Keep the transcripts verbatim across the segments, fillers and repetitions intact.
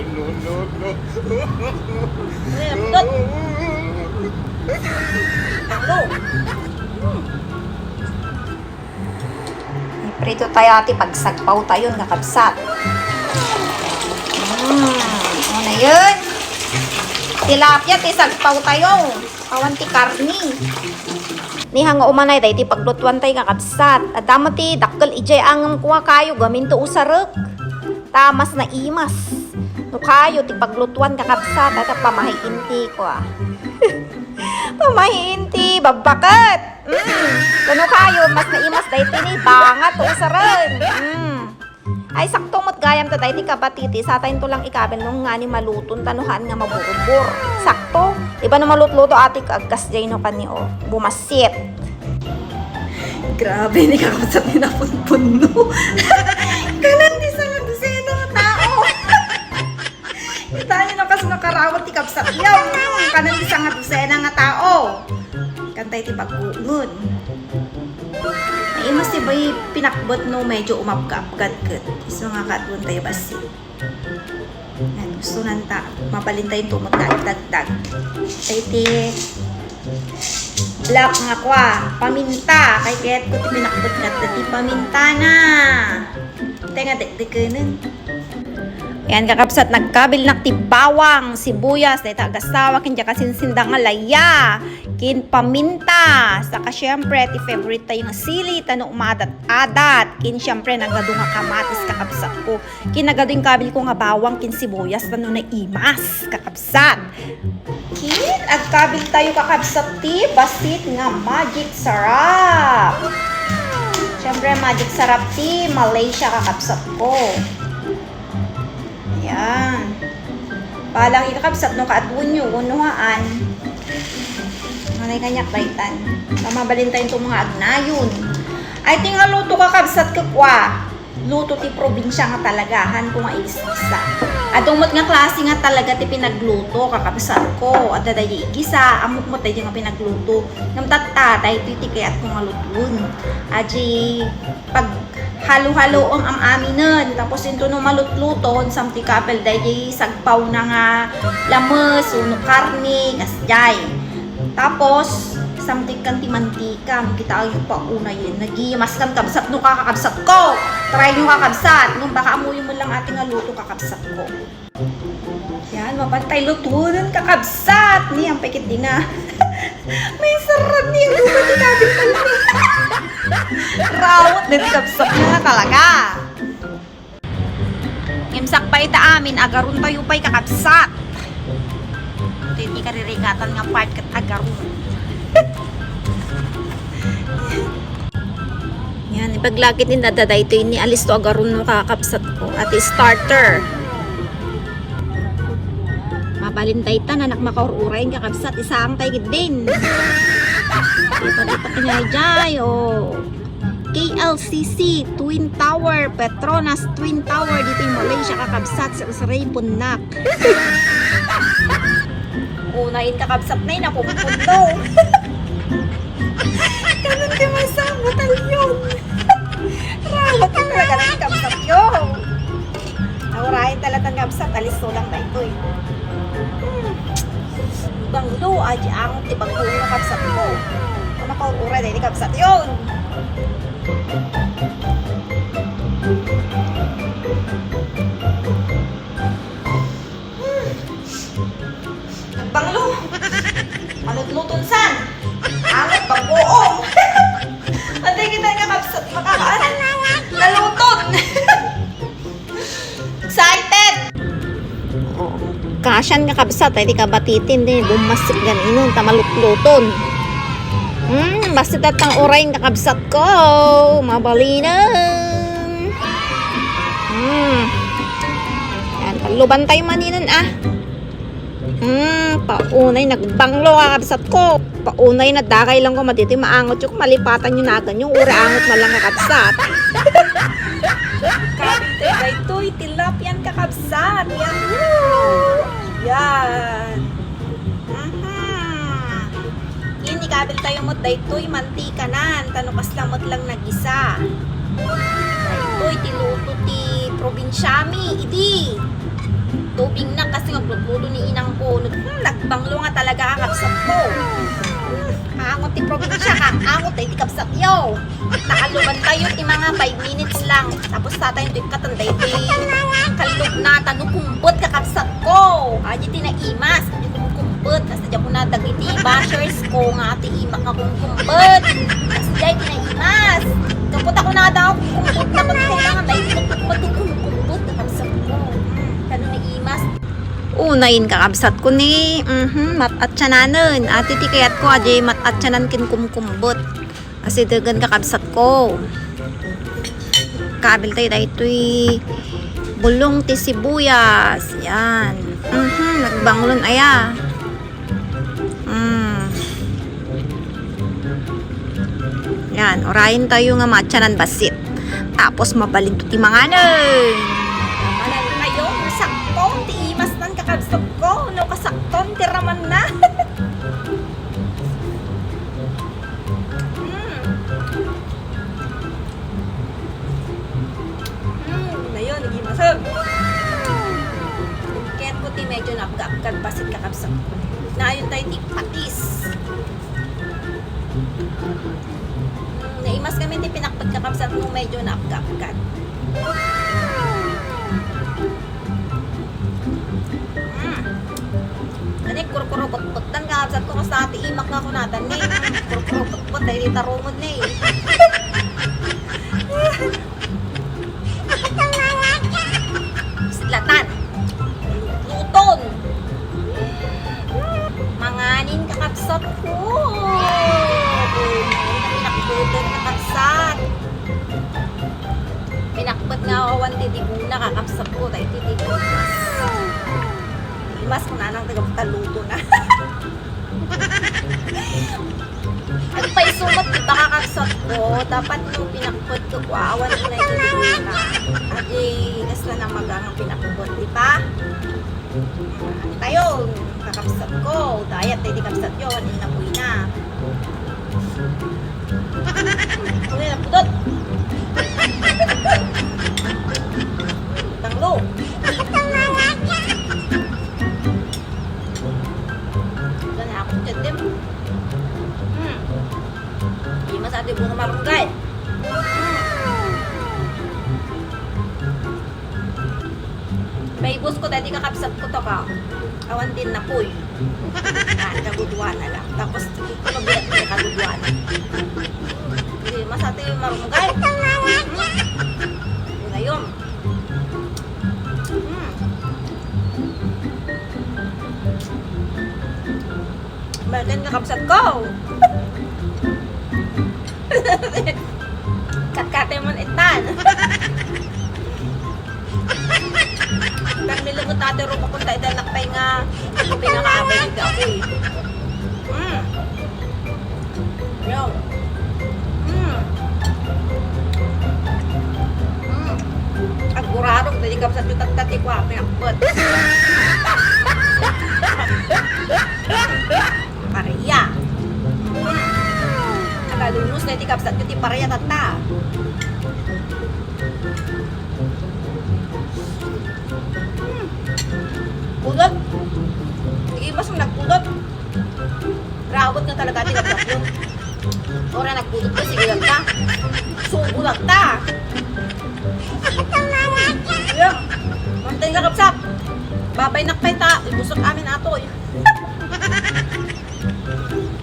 No, no, no. Ano? Hmm. Iprito tayo ti pagsagpaw tayo, kakabsat. Hmm, ano yun? Tilapia ti sagpaw tayo. Awan ti karni. Ni hanga umanay, daydi paglutuan tayo, kakabsat. Adda met ti dakkel idiay angem ko a kayo, gamin to usarek. Ta mas naimas. No kayo ti paglutuan, kakabsat, adda pamahiinti ko, ah. Pamahiinti, babbaket. Mm. Kuno kayo, mas naimas daydi ni bangat usaren. Mm. Ay, sakto met gayam ta daydi kabatiti, satayen to lang ikabil no ngani maluton ta no haan nga maburbor. Sakto. Di ba no malutluto ati ka agkas jay no kani, oh, bumasit. Grabe ni kakabsat ni napunpunno. Kanan di sa nga dosena nga tao. Kita niyo no, kas nakarawat ti kabsat niyo. Mm, kanan di sa nga dosena nga tao. Kantay ti pagkuungon. Naimas ti bay pinakbet no medyo umapga-apgad ket. Isu nga kaduan tayo basi. Yan, gusto nanta. Mabalin tayo tumot na dagdag. Tay ti black nga kwa, paminta. Kay kayat ko ti pinakbet nga ti paminta na. Tay nga dekdekenen. Ayan, kakabsat, nagkabilnak ti bawang, sibuyas, dayta agasawa, ken diay kasinsinda nga laya, ken paminta, saka, siyempre, ti favorite tayo nga sili, ta no umadat-adat, ken, siyempre, nagadu nga kamatis, kakabsat ko, ken nagadu inkabil ko nga bawang, ken sibuyas, ta no naimas, kakabsat. Ken agkabil tayo, kakabsat, ti bassit nga Magic Sarap. Siyempre, Magic Sarap ti Malaysia, kakabsat ko. Ayan. Bahala kayo, kakabsat, no kaadwan yo, no haan. Manay kaniak daytan. Mabalin tayo itong mga agnayon. Ay, ti nga luto, kakabsat, kakwa. Luto ti probinsia nga talaga, haanko nga igisgisa. Adu met nga klase nga talaga ti pinagluto, kakabsat ko. Adda daydi igisa, ammok met daydi nga pinagluto. Ngem tatta, daytoy ti kayatko nga lutuon. Adi, paghalo-haloem am-aminen, tapos intono malutluton, samti kabil daydi sagpawna nga lames, wenno karne, kasdiay. Tapos, samtikkan ti mantika, makita kayo pa unayen. Nagimaskan, kabsat, no, kakabsat ko. Try nyo, kakabsat. Nung baka amuyo mo lang ati nga luto, kakabsat ko. Yan, mapantay lutuan, kakabsat. Ni, ang pikit di nga. May sarap ni, ang lupa ti kabit. Rawat na ti kabsat nga talaga. Ngem sakbay ta amin, agaron tayo pay, kakabsat. Iti, iti karirikatan nga part ket agaron. Yan, ipaglakit ni dada daytoy ni alisto agaron no, kakabsat ko. Ati starter. Mabalin dayta, nanak makaur-uray, kakabsat, isaang tayo din. Ipagitak niya jay, oh. K L C C, Twin Tower, Petronas Twin Tower, dito yung Malaysia, kakabsat, sa Usray, Punnak. Unayin, kakabsat, na yun, napumpuno. Ganun ka masa, batalyon. Rawat ka talaga ng kabsat yun. Naurayan talaga ng kabsat, alisto lang na ito eh. Hmm. Banglo, adi angot ti banglo nga kabsat ko. Kung makauray, dahil kabsat yun. Hmm. Banglo. Malutluton san? Angot, banggoong. Antay kita nga kabsat, makakaan. Naluton. Excited! Oo. Kasyan nga kabsat, ay di ka batitin, di bumasik ganinon, ta malutluton. Hmm, basta tatang uray nga kabsat ko, mabalinen. Hmm. Yan, taluban tayo maninen, ah. Hmm, paunay nagbanglo, kakabsat ko. Paunay na dagay lang ko, maditoy maangot yung malipatan yung nagan yung uri angot na lang, kakabsat. Kabit tayo, daytoy, tilapian, kakabsat. Yan. Yan. Mhm. Yan, ikabil tayo mo daytoy, mantikanan. Tano kasla met lang nagisa. Daytoy, ti luto ti probinsyami. Idi. Tubig Iti kabsatyo, nakaluban tayo ti mga five minutes lang. Tapos tatay ito ikatan daytoy kallog na ta no kumbet, kakabsatko. Adi ti naimas, adi ti kumbet. Kasta diak kuna dagiti bashers ko nga ati imak nga kumkumbet. Kasta diay ti naimas. Kapot ako na daw, kumbet na pati kailangan daytoy kumbet, kumbet, kakabsatko. Hmm, kano naimas. Unayen kakabsatko ni, mhm, mat-atyanan. Ati ti kayatko, adi mat-atyanan ken kumkumbet. Asidegen kakabsatko. Kabil tayo daytoy bulong ti sibuyas. Yan. Mhm, nagbanglon aya. Mm. Yan, urayen tayo nga maatyanan bassit. Tapos mabalin to ti manganen. Manan kayo, sakto ti imas nan kakabsat ko, no kasakton ti raman na. Mm. Mm, na yun, naging masarap. Kaya ko ti medyo napkaapkad bassit kakabsat ko. Nayon tayo ti patis. Mm, naimas kami ti pinakpet kakabsat mo, medyo napkaapkad. Mm. Ani, kurkuro putput tan kakabsat ko, kasta ti imak nga kunatan ni. Kurkuro putput, dahil tarungon ni. Sidlatan. Luton. Manganin kakabsat ko. Pinakpet kakabsat. Pinakpet nga awan ti diguna kakabsat ko. Dahil ti diguna. Imas ko nanang taga luto na. Ano pa isumat, di ba, kakabsat ko? Dapat no pinakpet ko, kuawan ko na ito, di ba? Adi, kasla na magang ang pinakpet, di ba? Tayo, kakabsat ko. Diet, di kabsat yun. Hindi na po na. Uy, napudot. Tanglo. Gani ako, Tetem. Hmm. Di masati bunga marunggay. Hmm. Paibos ko, dati kakabsat ko to ka. Awan din napoy. Ah, kagudwana lang. Tapos, ito na bigat niya, kagudwana. Di masati marunggay. Hmm. Yun na yun. Hmm. Balikan nga kabsat ko. Katkate mo itan. Pero nilungot natin ro kung tayo dahil nakpay nga pinakaabay ni Gapoy. Mm. Yo. Mm. Mm. Agurarog, dali kabsat yung tagtati ko, ah, pinakpot. Pareya. Mm. Agalunus na iti kabsat yung ti pareya, tata. Mm. Kulot. Sige, mas nagkulot. Rawat na talaga, di nagdaklo. Ora nagpudot ka, sige lang ta. Subo lang ta. Ayan. Mantay nga kabsat. Babay nakpay ta. Ibusok amin atoy.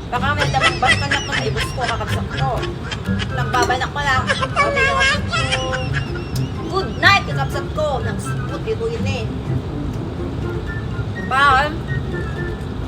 Baka may damang basta na kung ibus ko, kakabsat ko. Nagbabay na ko lang. Babay na kabsat ko. Good night, kakabsat ko. Nagsipot, ito yun eh. Bye.